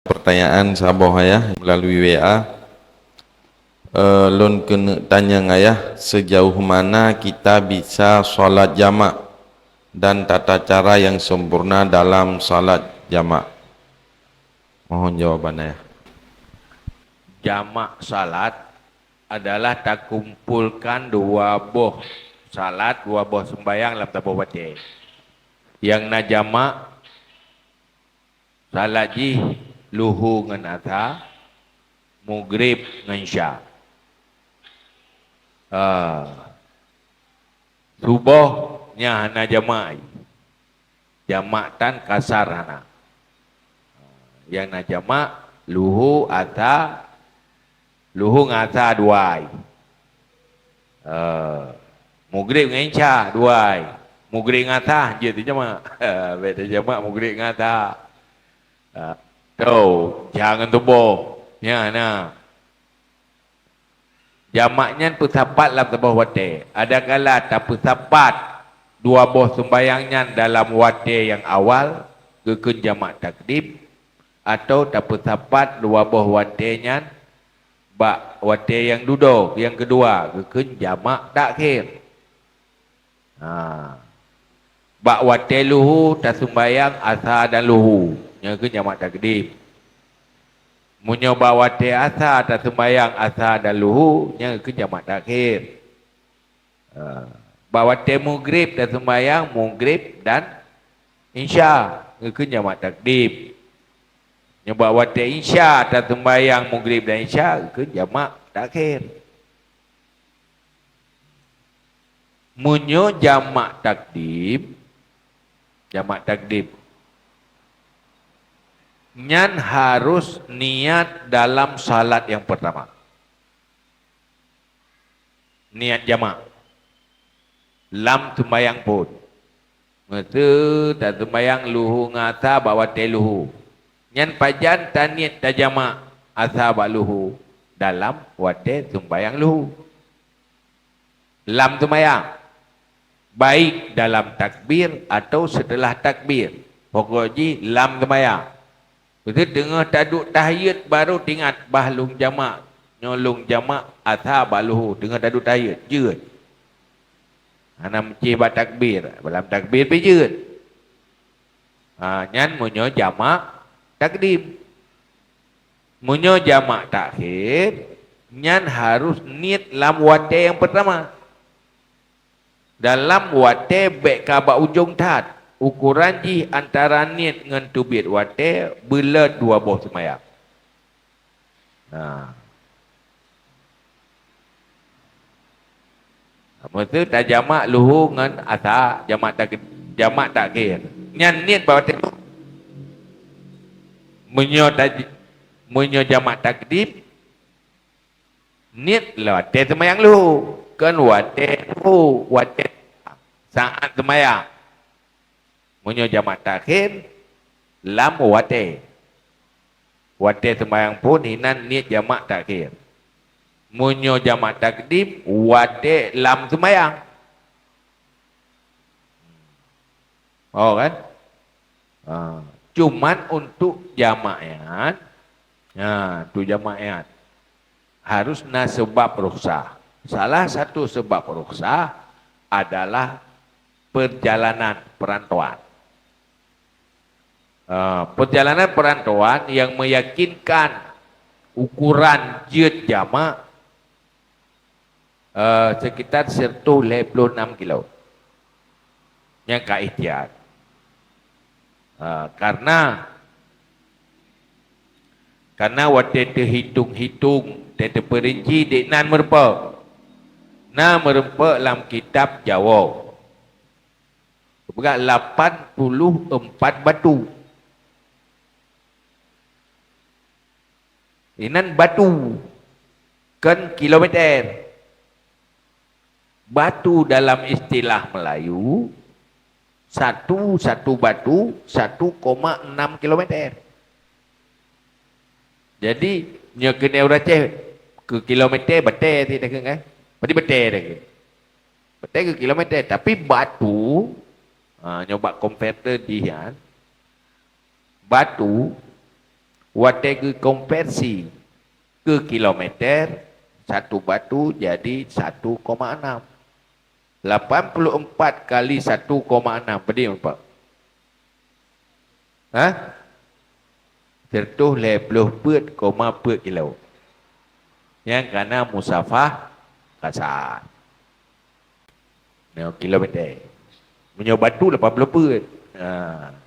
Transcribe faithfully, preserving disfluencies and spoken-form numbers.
Pertanyaan saboh ayah melalui W A. Eh, lôn keuneuk tanyong ayah, sejauh mana kita bisa salat jamak dan tata cara yang sempurna dalam salat jamak? Mohon jawaban ayah. Jamak salat adalah takumpolkan dua boh salat, dua boh sembahyang lam saboh watée. Nyang na jamak, salat jih luhu ngon asa, mugrib ngon isya. Ah, suboh nyan hana jamak. Jamak tan kasar hana. Nyang na jamak, luhu, asa, luhu ngon asa dua ai. Eh, mugrib ngon isya dua ai. Mugrib ngon asa jeuet teujamak. Bék teujamak mugrib ngon asa. Ah, tu, isya ngon suboh. Nyan na. Jamak nyan peusapat lam saboh watée. Adakala tapeusapat dua boh sumbayang nyan dalam watée nyang awal, geukheun jamak takdim, atawa tapeusapat dua boh watée nyan bak watée nyang dudoe, nyang keudua, geukheun jamak takhir. Ha. Bak watée luhu tasumbayang asa dan luhu, nyan keuh jamak takdim. Meunyoe bak watée asa tasumbayang asa dan luhu, nyan keuh jamak takhir. Ha. Bak watée mugrib tasumbayang mugrib dan isya, nyan keuh jamak takdim. Nyoe bak watée isya tasumbayang mugrib dan isya, nyan keuh jamak takhir. Meunyoe jamak takdim, jamak takdim, nyan harus niat dalam salat nyang peurtama. Niat jamak lam sumbayang phon. Meuseu tasumbayang luhu ngon asa bak watée luhu. Nyan pajan taniet tajamak asa bak luhu dalam watée sumbayang luhu. Lam sumbayang, baik dalam takbir atawa seuteulah takbir, pokok jih lam sumbayang. Meuseu teungoh taduek tahiyat barô teuingat bah lôn jamak, nyoe lôn jamak asa bak luhu, teungoh taduek tahiyat, jeuet. Hana meucéh bak takbir, lam takbir pih jeuet. Ha, nyan meunyoe jamak takdim. Meunyoe jamak takhir, nyan harus niet lam watée nyang peurtama. Dalam watée bék ka bak ujong that, ukoran jih antara niet ngon teubiet watée beuleuet dua boh seumayang. Nah. Meuseu tajamak luhu ngon asa, jamak tak-, jamak takhir. Nyan niet bak watée luhu. Meunyoe taj-, meunyoe jamak takdim, niet lom watée seumayang luhu, kon watée luhu, watée saát seumayang. Meunyoe jamak takhir, lam watée. Watée seumayang phon hinan niet jamak takhir. Meunyoe jamak takdim, watée lam seumayang. Oh kan? Ha, cuman untuk jamak nyan, ha, tu jamak nyan harus na seubab rukhsah. Salah satu seubab rukhsah adalah perjalanan perantauan. Ha, perjalanan perantauan yang meyakinkan ukuran jeuet jamak, eh, sekitar seratus lhèe ploh enam kilo. Nyang ka ihtiyat. Eh, karena, karena watèe teuhitong-hitong, watèe teupeurinci, dek nan meureumpok. Na meureumpok lam kitab Jawoe. Peugah lapan puluh empat batu. Inan batu, kon kilometer. Batu dalam istilah Melayu, satu, satu batu, satu koma enam kilometer. Jadi, nyoe keuneuk ureueng Aceh, keu kilometer batèe cit takheun kan? Berarti batèe takheun. Batèe keu kilometer, tapi batu, ha, nyoe bak konverter jih nyan, batu, Watée geukonversi keu kilometer, satu batu jadi satu koma enam. Lapan puluh empat kali satu koma enam, padum, Pak? Hah? Seratus lhée ploh peuet koma peuet kilo. Nyang kana musafah kasar. Nyoe kilometer. Meunyoe batu lapan ploh peuet. Ha.